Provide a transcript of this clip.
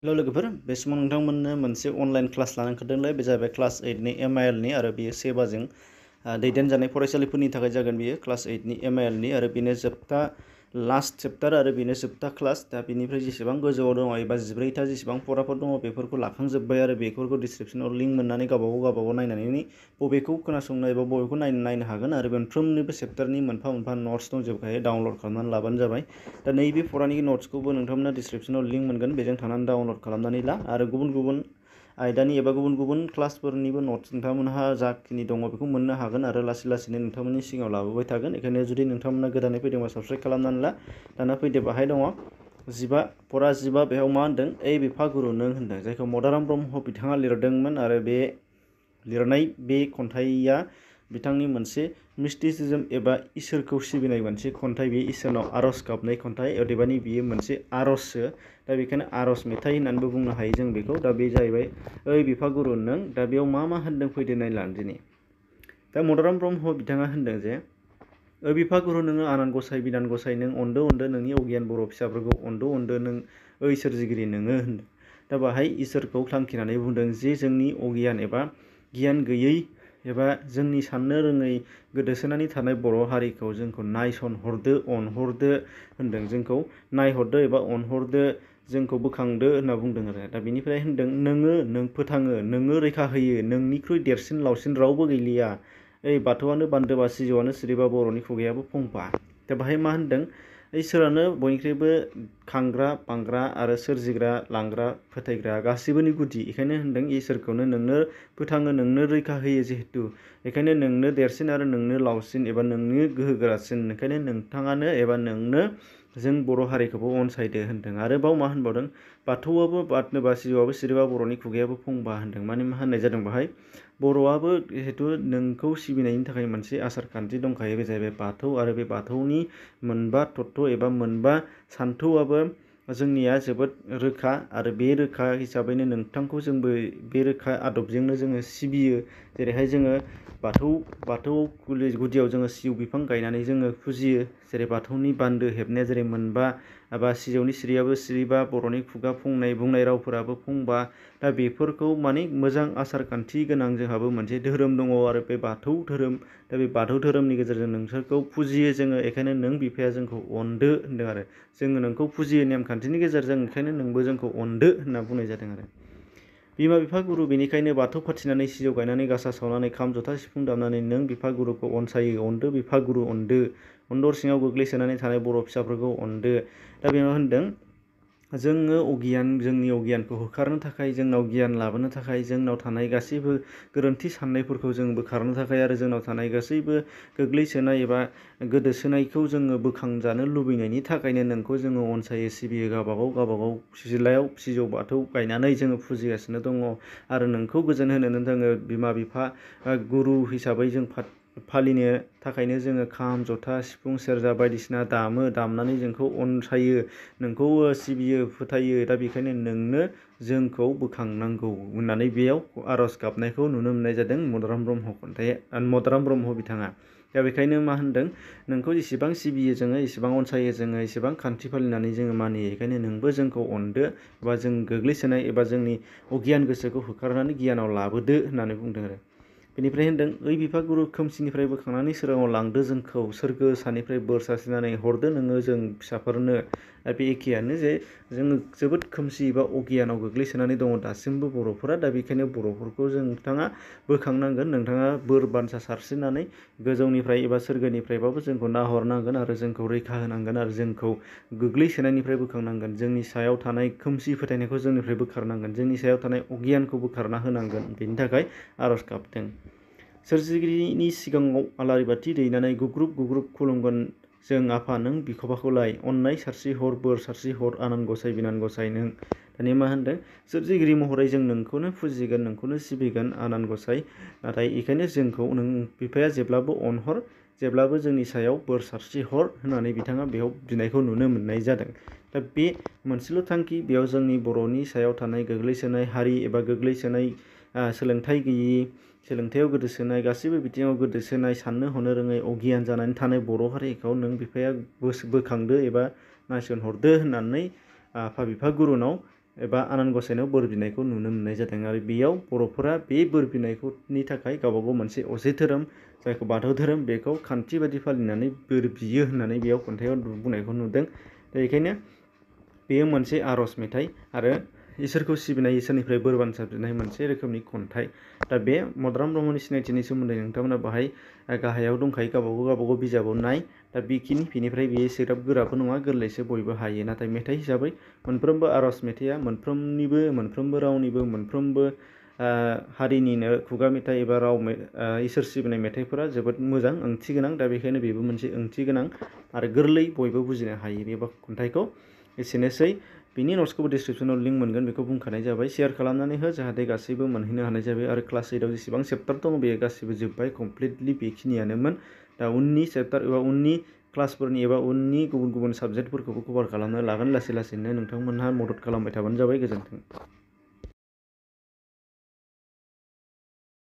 हेल' लोगोफोर, बे समाव नोंथांमोननो मोनसे अनलाइन क्लास लानो ओंखारदोंलाय। बे जाहैबाय क्लास 8नि MIL नि आरो बेयो सेबाजों दैदेनजानाय फरायसालिफोरनि थाखाय जागोन। बियो क्लास 8नि MIL नि आरो बेनो जोबथा लास्ट चेप्टार आरो बेनो जोबथा क्लास। दा बेनिफ्राय जेसेबां गोजौआव दङ एबा 14टा जेसेबां फराफोर दङ बेफोरखौ लाखांजोब्बाय आरो बेफोरखौ डिसक्रिप्सनाव लिंक मोननानै गावबागाव नायनानै बबेखौ खोनासंनो एबा बबेखौ नायनो हागोन आरो मोनफ्रोमनिबो चेप्टारनि मोनफा मोनफा नट्स दंजोबखायो, डाउनलड खालामनानै लाबानो जाबाय। दा नैबे फरानि नट्सखौबो नोंथांमोना डिसक्रिप्सनाव लिंक मोनगोन, बेजों थांनानै डाउनलड खालामनानै ला आरो गुबुन गुबुन आयदानि एबा गुबुन गुबुन क्लासफोरनिबो नट्स नोंथांमोनहा जाखिनि दङ बेखौ मोननो हागोन आरो लासै लासैनो नोंथांमोननि सिगाङाव लाबोबाय थागोन। बेखायनो जुदि नोंथांमोना गोदानै फैदोंबा साबस्क्राइब खालामनानै ला। दाना फैदो, बाहाय दङ 15 फरा 15। बेयाव मा होनदों? ओइ बिफा गुरु नों होनदों, जायखौ मदाराम ब्रह्म बिथाङा लिरदोंमोन आरो बे लिरनाय बे खन्थाइया बिथांनि मोनसे मिस्टिसिजम एबा इसोरखौ सिबिनाय मोनसे खन्थाइ। बे इसोरनाव आर'ज गाबनाय खन्थाइ, अदेबानि बियो मोनसे आर'जसो। दा बेखायनो आर'ज मेथाइ होननानैबो बुंनो हायो जों बेखौ। दा बे जाहैबाय ओइ बिफा गुरु नों। दा बेयाव मा होनदों फैदो नायलां दिनै। दा मदाराम ब्रह्म बिथाङा होनदों जे ओइ बिफा गुरु नोङो आनान गसाइ बिनान गसाइ नों अनदो नोंनि अगियान बर' फिसाफोरखौ अनदो नों ओइ सोरजिगिरि नोङो होनदों। दा बाहाय इसोरखौ थांखिनानै बुंदों जे जोंनि अगियान एबा गियान गैयै एबा जोंनि साननो रोङै गोदोसोनानै थानाय बर' हारिखौ जोंखौ नायसनहरदो, अनहरदो होनदों। जोंखौ नायहरदो एबा अनहरदो, जोंखौ बोखांदो होनना बुंदों आरो। दा बेनिफ्राय होनदों नों फोथाङो, नोङो रैखा होयो, नोंनिख्रुइ देरसिन लावसिन रावबो गैलिया। ओइ बाथौआनो बान्दोबा, सिजौआनो सिरिबा, बर'नि खुगायाबो फंफा। दा बाहाय मा होनदों? इसोरानो बयनिख्रुइबो खांग्रा बांग्रा आरो सोरजिग्रा लांग्रा फोथायग्रा गासिबोनि गुदि। बेखायनो होनदों इसोरखौनो नोंनो फोथाङो, नोंनो रैखा होयो जिहेतु, बेखायनो नोंनो देरसिन आरो नोंनो लावसिन एबा नोंनो गोहोगोरासिन। ओंखायनो नोंथाङानो एबा नोंनो जों बर' हारिखौबो अनसायदो होनदों। आरोबाव मा होनबावदों? बाथौआबो बादनोबा, सिजौआबो सिरिबा, बर'नि खुगायाबो फंबा होनदों। माने मा होननाय जादों बाहाय? बर'आबो जिहेतु नोंखौ सिबिनायनि थाखाय मोनसे आसार खान्थि दंखायो, बे जाहैबाय बाथौ। आरो बे बाथौनि मोनबा तत्व एबा मोनबा सान्थौआबो जोंनिया जोबोद रोखा आरो बे रोखा हिसाबैनो नोंथांखौ जोंबो बे रोखा आदबजोंनो जोङो सिबियो। जेरैहाय जोङो बाथौ गुदियाव जोङो सिजौ बिफां गायनानै जोङो फुजियो। जेरै बाथौनि बान्दो हेबनाया जेरै मोनबा, एबा सिजौनि सिरियाबो सिरिबा, बर'नि खुगा बुंनाय रावफोराबो फंबा। दा बेफोरखौ माने मोजां आसार खान्थि गोनां जोंहाबो मोनसे धोरोम दङ आरो बे बाथौ धोरोम। दा बे बाथौ धोरोमनि गेजेरजों नोंसोरखौ फुजियो जोङो। बेखायनो नों बिफाया जोंखौ अनदो होनदों आरो। जोङो नोंखौ फुजियो नेमखान्थिनि गेजेरजों, ओंखायनो नोंबो जोंखौ अनदो होनना बुंनाय जादों आरो। बिमा बिफा गुरु, बेनिखायनो बाथौ फाथिनानै, सिजौ गायनानै, गासा सावनानै, खाम जथा सिफुं दामनानै नों बिफा गुरुखौ अनसायो। अनदो बिफा गुरु अनदो, अनदर सिङाव गोग्लैसोनानै थानाय बर' फिसाफोरखौ अनदो। दा बेयाव होनदों जोङो जोंनि अगियानखौ होखारनो थाखाय, जोंनाव गियान लाबोनो थाखाय, जोंनाव थानाय गासैबो गोरोन्थि साननायफोरखौ जों बोखारनो थाखाय आरो जोंनाव थानाय गासैबो गोग्लैसोनाय एबा गोदोसोनायखौ जोङो बोखांजानो लुबैनायनि थाखायनो नोंखौ जोङो अनसायो, सिबियो। गावबागाव सिलायाव सिजौ बाथौ गायनानै जोङो फुजिगासिनो दङ आरो नोंखौ गोजोन होनोनो जोङो बिमा बिफा गुरु हिसाबै जों फालिनो थाखायनो जोङो खाम जथा सिफुं सेरजा बायदिसिना दामनानै जोंखौ अनसायो, नोंखौ सिबियो, फोथायो। दा बेखायनो नोंनो जोंखौ बोखांनांगौ होननानै बेयाव आर'ज गाबनायखौ नुनो मोननाय जादों मदाराम ब्रह्म बिथाङा। दा बेखायनो मा होनदों? नोंखौ जेसेबां सिबियो जोङो, एसेबां अनसायो जोङो, एसेबां खान्थि फालिनानै जोङो मानियो। बेखायनो नोंबो जोंखौ अनदो एबा जों गोग्लैसोनाय एबा जोंनि अगियान गोसोखौ होखारनानै गियानाव लाबोदो होननानै बुंदों आरो। बेनिफ्राय होनदों ओइ बिफा गुरु खोमसिनिफ्राय बोखांनानै सोराङाव लांदो जोंखौ, सोरगो सानिफ्राय बोर सारस्रिनानै हरदो नोङो जों फिसाफोरनो। दा बे एखेयानो जे जोङो जोबोद खोमसि एबा अगियानाव गोग्लैसोनानै दङ दासिमबो बर'फोरा। दा बेखायनो बर'फोरखौ नोंथाङा बोखांनांगोन, नोंथाङा बोर बान्सा सारस्रिनानै गोजौनिफ्राय एबा सोरगोनिफ्रायबाबो जोंखौ नाहरनांगोन आरो जोंखौ रैखा होनांगोन आरो जोंखौ गोग्लैसोनायनिफ्राय बोखांनांगोन। जोंनि सायाव थानाय खोमसि फोथायनायखौ जोंनिफ्राय बोखारनांगोन, जोंनि सायाव थानाय अगियानखौ बोखारना होनांगोन। बेनि थाखाय आर'ज गाबदों। सोरजिगिरिनि सिगाङाव आलारि बाथि दैनानै गुग्रुब गुग्रुब खुलुमगोन जों आफा नों बिख'फाखौलाय, अननाय सारस्रि हर, बोर सारस्रि हर, आनान गसाइ बिनान गसाइ नों। दानिया मा होनदों? सोरजिगिरि महरै जों नोंखौनो फुजिगोन, नोंखौनो सिबिगोन आनान गसाइ। नाथाय बेखायनो जोंखौ नों बिफाया जेब्लाबो अनहर, जेब्लाबो जोंनि सायाव बोर सारस्रि हर होननानै बिथाङा बेयाव बिनायखौ नुनो मोननाय जादों। दा बे मोनसेल' थांखि, बेयाव जोंनि बर'नि सायाव थानाय गोग्लैसोनाय हारि एबा गोग्लैसोनाय सोलोंथाइ गैयि, सोलोंथायाव गोदोसोनाय, गासैबो बिथिङाव गोदोसोनाय, साननो हनो रोङै, अगियान जानानै थानाय बर' हारिखौ नों बिफाया बोखांदो एबा नायसनहरदो होननानै आफा बिफा गुरुनाव एबा आनान गसाइनाव बोर बिनायखौ नुनो मोननाय जादों आरो बेयाव बर'फोरा बे बोर बिनायनि थाखाय गावबागाव मोनसे असे धोरोम जायखौ बाथौ धोरोम बेखौ खान्थि बायदि फालिनानै बोर बियो होननानै बेयाव खन्थाइयाव बुंनायखौ नुदों। दा बेखायनो बेयो मोनसे आर'ज मेथाइ आरो इसोरखौ सिबिनाय इसोरनिफ्राय बोर बान्सा बिनाय मोनसे रोखोमनि खन्थाइ। दा बे मदाराम ब्रह्मनि सिनायथिनि सोमोन्दै नोंथांमोना बाहाय गाहायाव दंखायो गावबागाव बिजाबाव नाय। दा बेनिफ्राय बेयो एसेग्राब गोराबो नङा, गोरलैसो, बयबो हायो। नाथाय मेथाइ हिसाबै मोनफ्रोमबो आर'ज मेथाइया मोनफ्रोमबो रावनिबो मोनफ्रोमबो हारिनिनो खुगा मेथाइ एबा इसोर सिबिनाय मेथाइफोरा जोबोद मोजां, ओंथि गोनां। दा बेखायनो बेबो मोनसे ओंथि गोनां आरो गोरलै, बयबो बुजिनो हायो बे खन्थाइखौ। एसेनोसै। बिनि नट्सखौबो डिसक्रिपसनाव लिंक मोनगोन, बेखौ बुंखानाय जाबाय। शेयार खालामनानै हो जाहाथे गासैबो मोनहैनो हानाय जाबाय। आरो क्लास 8आव जेसेबां चेप्टार दङ बेयो गासैबो जोब्बाय, कमप्लिटलि बेखिनियानोमोन। दा उननि चेप्टार एबा उननि क्लासफोरनि एबा उननि गुबुन गुबुन साबजेक्टफोरखौबो कभार खालामनो लागोन लासै लासैनो। नोंथांमोनहा मदद खालामबाय थाबानो जाबाय। गोजोन्थों।